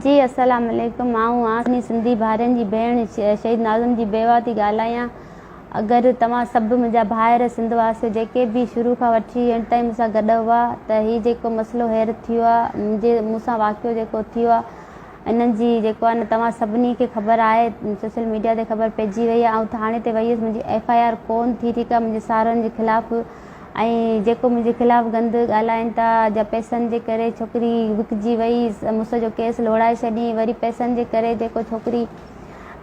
جي السلام عليڪم آئون آسني سنڌي ڀائرن جي ڀيڻ شهيد ناظم جي بيواه ٿي ڳالهايان اگر توهان سڀ منهنجا ڀائر سنڌ واسيو جيڪي به شروع کان وٺي اينڊ تائين مون سان گڏ هئا ته هي جيڪو مسئلو هير ٿيو آ منهنجي مون سان واقعو جيڪو ٿيو آ انهن جي جيڪو آ نه توهان سڀني کي خبر آهي سوشل ميڊيا تي خبر پئجي وئي آ آئون ٿاڻي تي وئي هيس منهنجي ايف I R ڪون ٿي ٺيڪ آ منهنجي ساهرن جي خلاف ۽ جيڪو منهنجي خلاف گند ڳالهائين ٿا جا پئسن جي ڪري ڇوڪري وڪجي وئي مڙس جو ڪيس لوڙائي ڇڏيائين وري پئسن جي ڪري جيڪو ڇوڪري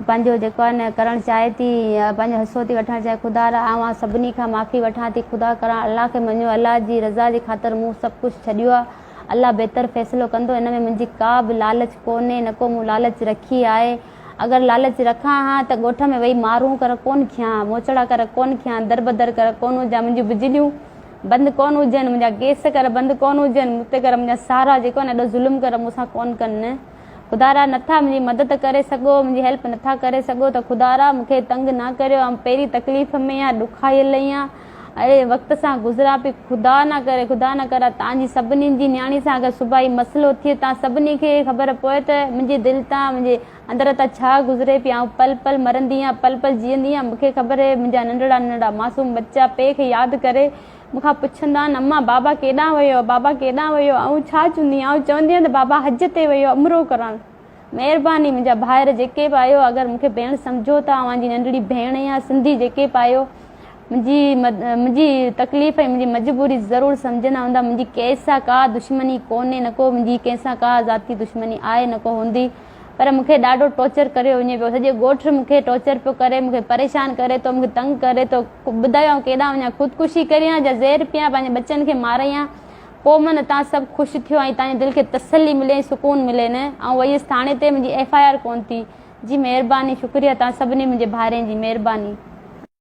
پنهنجو جيڪو آهي نه ڪرڻ چاهي ٿي پنهنجو حصو ٿي وٺڻ چاهي خدا را آئون سڀني کان معافي وٺان ٿي خدا ڪران الله کي مڃيو الله جي رضا جي خاطر مون سڀ ڪجهه ڇڏيو آهي الله بهتر فيصلو ڪندو ان ۾ منهنجي ڪا به لالچ ڪونهي نه ڪو مون لالچ رکي آهي اگر لالچ رکان ها ته ڳوٺ ۾ ويهي مارون ڪر ڪونه کيان ها، موچڙا ڪر ڪونه کيان ها، دربدر ڪر ڪونه هجان، منهنجون بجليون بند ڪونه هجن، منهنجا گئس ڪر بند ڪونه هجن، مون تي ڪر منهنجا ساهرا جيڪو آهن ايڏو ظلم ڪر مون سان ڪونه ڪن نه. خدارا نٿا منهنجي مدد ڪري سگهو، منهنجي هيلپ نٿا ڪري سگهو ته خدارا مون کي تنگ نه ڪريو، آئون پهرين تڪليف ۾ آهيان، ڏکايل آهيان، اهڙي وقت سان گذران پئي، خدا نه ڪري، خدا نه ڪري تان جي سڀني جي نياڻي سان اگر سڀاهي مسئلو ٿئي تان سڀني کي خبر پوي ته منهنجي دل تان منهنجي اندر تان ڇا گذري پئي، آئون پل پل مرندي آهيان، پل پل جيئندي آهيان، مون کي خبر اهي منهنجا ننڍڙا ننڍڙا معصوم ٻچا پيء کي ياد ڪري مون کان پڇندا آهن امان بابا ڪيڏانهن ويو، بابا ڪيڏانهن ويو، آئون ڇا چوندي آهيان، آئون چوندي آهيان ته بابا حج تي ويو عمرو ڪرڻ. مهرباني منهنجا ڀائر جيڪي به آهيو اگر مونکي ڀيڻ سمجهو ٿا اوهان جي ننڍڙي ڀيڻ يا سنڌي جيڪي به آهيو منهنجي منهنجي تڪليف ۽ منهنجي مجبوري ضرور سمجهندا هوندا منهنجي ڪنهن سان ڪا دشمني ڪونهي نه ڪو منهنجي ڪنهن سان ڪا ذاتي دشمني آهي نه ڪو هوندي پر مونکي ڏاڍو ٽارچر ڪريو وڃي پيو سڄي ڳوٺ مونکي ٽارچر پيو ڪري مونکي پريشان ڪري ٿو مونکي تنگ ڪري ٿو ٻڌايو آئون ڪيڏانهن وڃان خودڪشي ڪريان يا زهر پيان پنهنجي ٻچن کي ماريان پوء من تان سڀ خوش ٿيو ۽ تانجي دل کي تسلي ملي ۽ سڪون ملي نه آئون وئيس ٿاڻي تي منهنجي ايف I R ڪون ٿي جي مهرباني شڪريه تان سڀني منهنجي ڀائرين جي مهرباني.